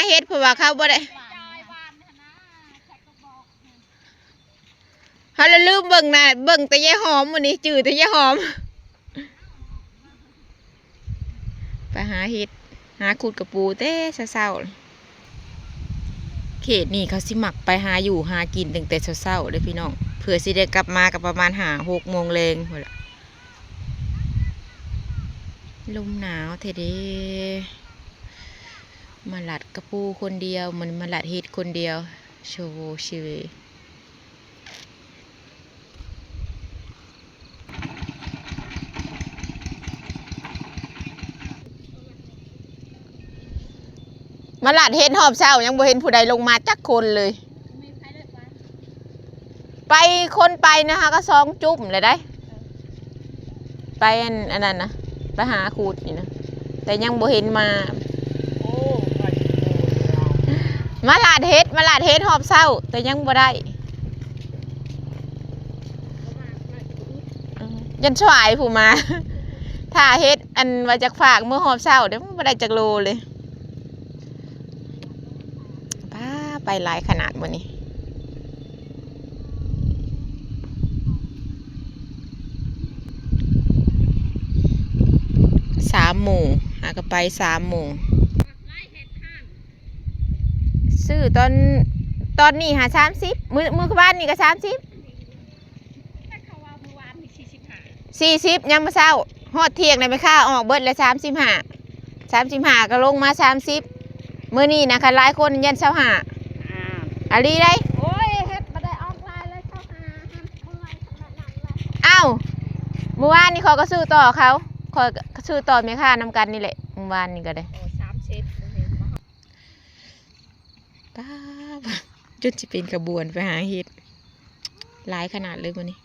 ເຮັດ ເພາະວ່າເຂົາບໍ່ໄດ້ ເຮົາລະລືມເບິ່ງໜ້າ ເບິ່ງແຕ່ຍາຍຫອມມື້ນີ້ ຈື່ແຕ່ຍາຍຫອມ. ໄປຫາເຫັດ ຫາຂຸດກະປູແຕ່ເຊົ້າໆ. ເຂດນີ້ເຂົາຊິມັກໄປຫາຢູ່ຫາກິນຕັ້ງແຕ່ເຊົ້າໆເດ້ພີ່ນ້ອງ ເພື່ອຊິໄດ້ກັບມາກໍປະມານຫ້າຫົກໂມງແລງພຸ້ນລະ. ລົມໜາວແທ້ເດ້ ມາລັດກະປູຄົນດຽວ ມື້ນີ້ມາລັດເຫັດຄົນດຽວ ໂຊເວຊີເວ. ມາລັດເຫັດຮອບເຊົ້າ ຍັງບໍ່ເຫັນຜູ້ໃດລົງມາຈັກຄົນເລີຍ. ໄປ ຄົນໄປນະ ຫາກໍສອງຈຸ້ມແລ້ວໃດ໋ ໄປອັນ ອັນນັ້ນນະ ໄປຫາຂູດນີ້ນະ ແຕ່ຍັງບໍ່ເຫັນມາ. ມາລັດເຫັດ ມາລັດເຫັດຮອບເຊົ້າ ແຕ່ຍັງບໍ່ໄດ້. ເອີ ຢ້ານສວາຍຜູ້ມາ ຖ້າເຫັດ ອັນວ່າຈະຝາກມື້ຮອບເຊົ້າເດ້ ບໍ່ໄດ້ຈັກໂລເລີຍ. ປ້າ ໄປຫຼາຍຂະໜາດມື້ນີ້ ສາມໂມງ ຫາກໍໄປສາມໂມງ. ຊື້ຕອນ ຕອນນີ້ຫາສາມສິບ ມື້ ມື້ວານນີ້ກໍສາມສິບ ສີ່ສິບ ຍາມມື້ເຊົ້າ ຮອດທ່ຽງນະ ແມ່ຄ້າອອກເບິດແລ້ວ ສາມສິບຫ້າ ສາມສິບຫ້າ ກໍລົງມາສາມສິບ. ມື້ນີ້ນະ ຄັນຫຼາຍຄົນຢ້ານຊາວຫ້າ ອາ ອີ່ຫຼີໃດ໋. ໂອ້ຍ ເຫັດບໍ່ໄດ້ອອກຫຼາຍເລີຍ ຊາວຫ້າ ເມື່ອຍຂະໜາດນັ້ນລະ. ອ້າວ ມື້ວານນີ້ຂ້ອຍກໍຊື້ຕໍ່ເຂົາ ຂ້ອຍກໍຊື້ຕໍ່ແມ່ຄ້ານຳກັນນີ້ແຫຼະ ມື້ວານນີ້ກໍໄດ້ ໂອ້ ສາມສິບ. ປ້າ ຈົນຊິເປັນຂະບວນໄປຫາເຫັດ ຫຼາຍຂະໜາດເລີຍມື້ນີ້.